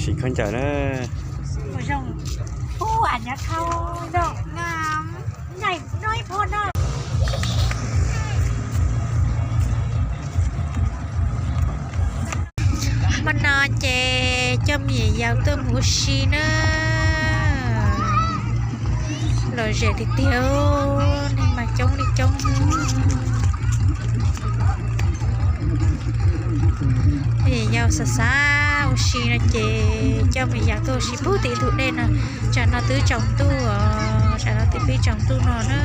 Tsis khaub ncaws na. Hmo no ces coj me nyuam yaus tuaj mus ua si na. Lom zem tiag tiag, neeg mas coob li coob. Me nyuam yaus xav xav ua si no ces coj me nyuam yaus tuaj ua si puag tim ntug dej no. Tsam no twb tsaus ntuj os, tsam no twb pib tsaus ntuj no na.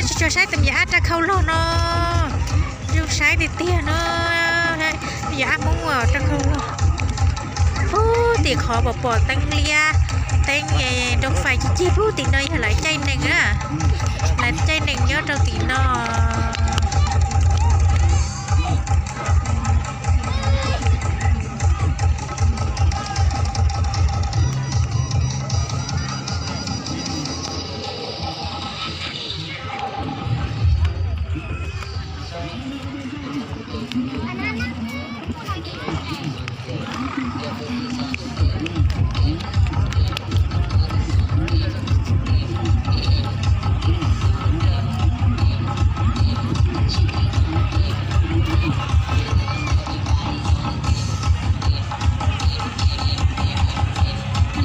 Tsis tshua saib tus me nyuam ab raj khauj log no, zoo saib tiag tiag no. Me nyuam ab Hmoob raj khauj log. Puag tim qhov pom pom teeb liab, teeb nroo fais cig cig puag tim no yog lawv caij nees na. Lawv caij nees nyob rau tim no.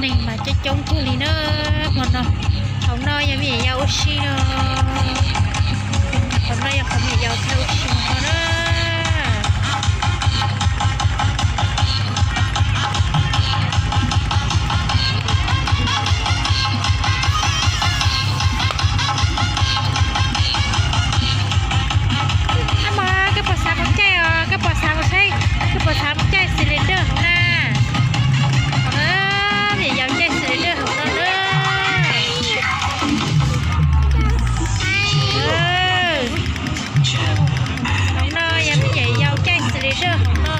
Neeg mas coob coob kawg li na hmo no. Hauv no yog me nyuam yaus ua si no. Hauv no yog qhov me nyuam yaus thiaj ua si no na. Ab mas koj puas xav mus caij os, koj puas xav mus saib, koj puas xav mus caij xi li dawj hauv na? Hauv na, me nyuam yaus caij xi li dawj hauv no na. Hauv no yog me nyuam yaus caij xi li dawj hauv no.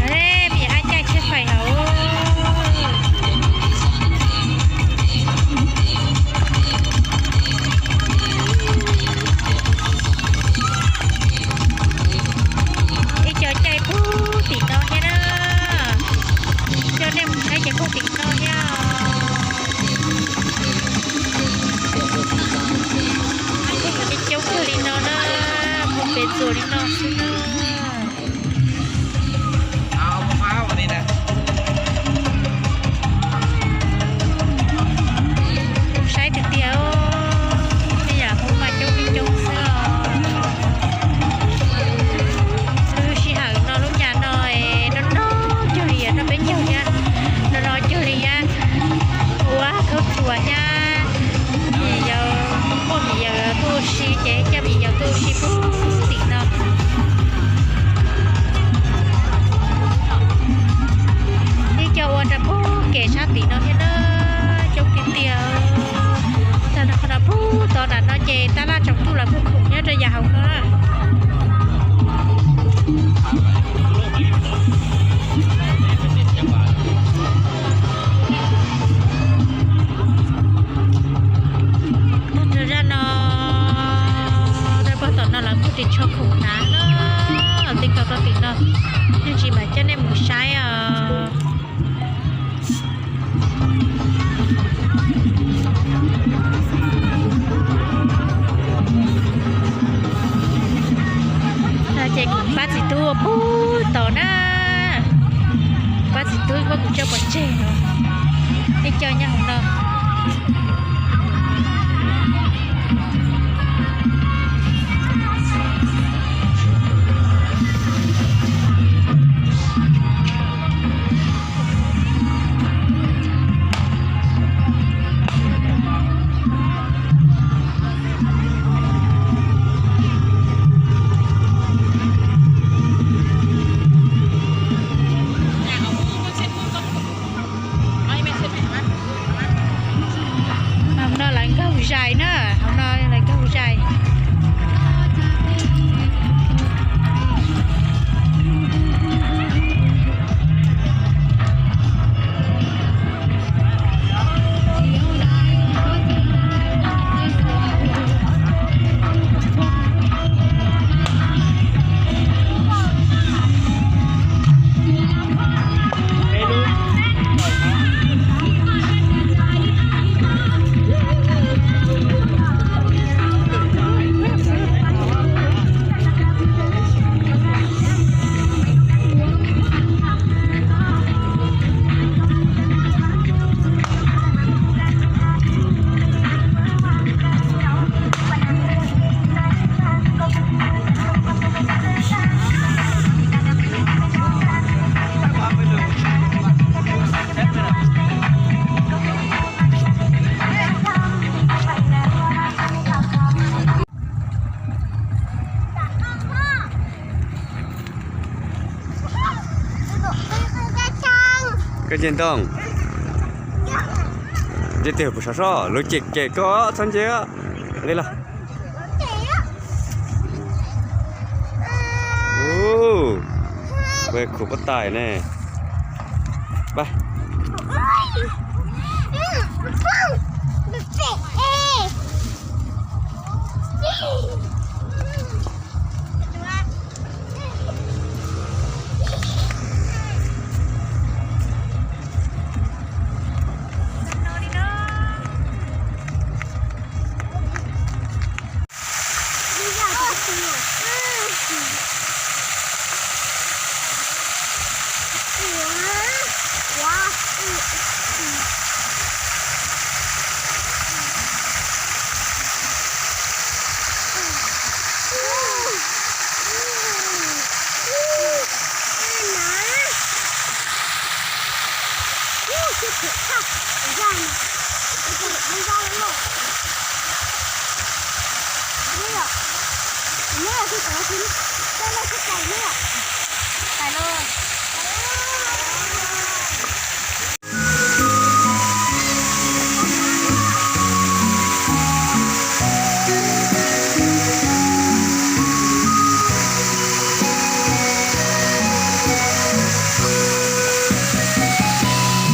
Me nyuam ab caij tsheb fais hauv. Ib co caij puag tim no thiab na. Coj nej mus saib ces puag tim no thiab. Coob kawg li no na, puag pem txuas li no xwb na. Saib tiag tiag, tej yam Hmoob mas coob li coob xwb os. Lub sij hawm no lub nyam no no no cuag li yog noj peb caug thiab, no no cuag li thiab, ua khaub thuas thiab. Yog muaj me nyuam yaus tuaj ua si ces coj me nyuam yaus tuaj ua si puag tim no. Ib co ua rau puag kem sab tim no thiab na, coob tiag tiag. Tag nrho qhov no puag tod nram no ces tab laj tsaus ntuj lawv kuj khoom nyob rau yav hauv no na. Tag nrho zaj no, rau puag tom no lawv kuj ris tsho khoom hnav na, tej ko rau tim no, yeej tsis mam coj nej mus saib os. Ces kuv pab txiv tub ua puag tod na, pab txiv tub muab kuv coj pov tseg no, nej coj nyob hauv no. Koj nce ntoo. Nce tiag puas sov so, lub cem cem koj txhob nce li los. Ua, khuv pob tais ne. Pab.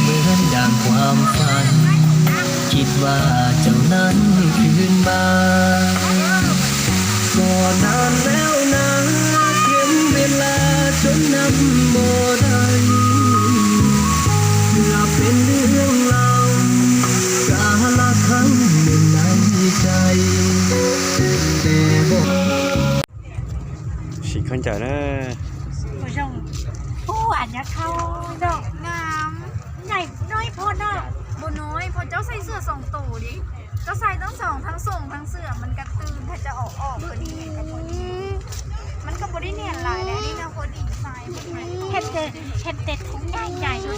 เหมือนดังความฝัน คิดว่าเจ้านั้นคืนมา ก็นานแล้วนะ เข็นเวลาจนนับบ่ได้ เพื่อเป็นเรื่องราว กาละครั้งหนึ่งในใจ แต่บอก Siv khaub ncaws na. Ua zoo. Ub, a nyob thau zoo. Nyaim no ib phom no. Bua no ib phom, cov xaim xwm xoom tus li. Cov xaim toob xoom thang xoom thang xwm, man ka tw thaj ca om om li. Man ka puas di niam lais li no, puas di xaim, puas di niam. Hem tes, hem tes thoob nyaim nyaim.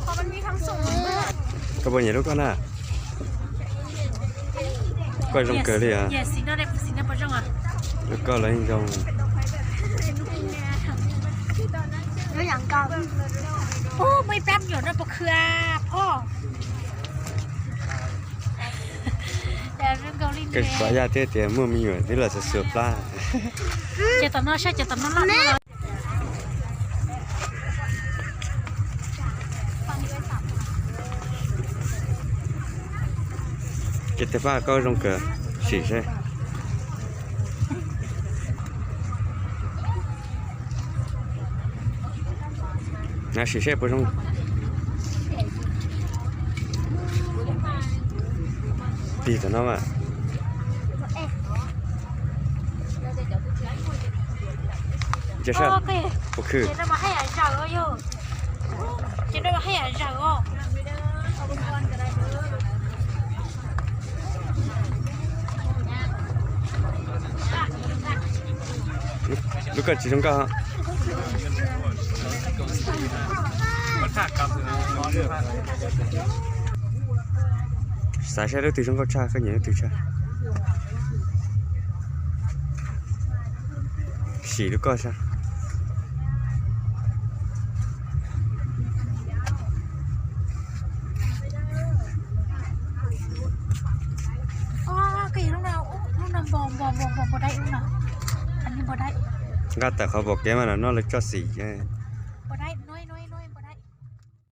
Qhov man mi thang xoom. Koj puas nyiam lub koj na? Koj zoo kawg li os. Lub koj los yeej zoo. Ub, muaj ib plab me nyuam no puas khw a phoj? Koj xav yaj thiab tias muaj me nyuam twb los xuas xuas plab. Ces tom no saib, ces tom no loj. Ces tes paj koj zoo kawg, sim seb. Na, sim seb puas zoo. Tig tom no mas. Ntsia saib puas khw. Lub koj tsis zoo nkauj. Xav saib lub twg zoo nkauj tshaj, koj nyiam lub twg tshaj. Sim lub koj saib. Nqa tawm qhov pom kev mas no lawv tso xim.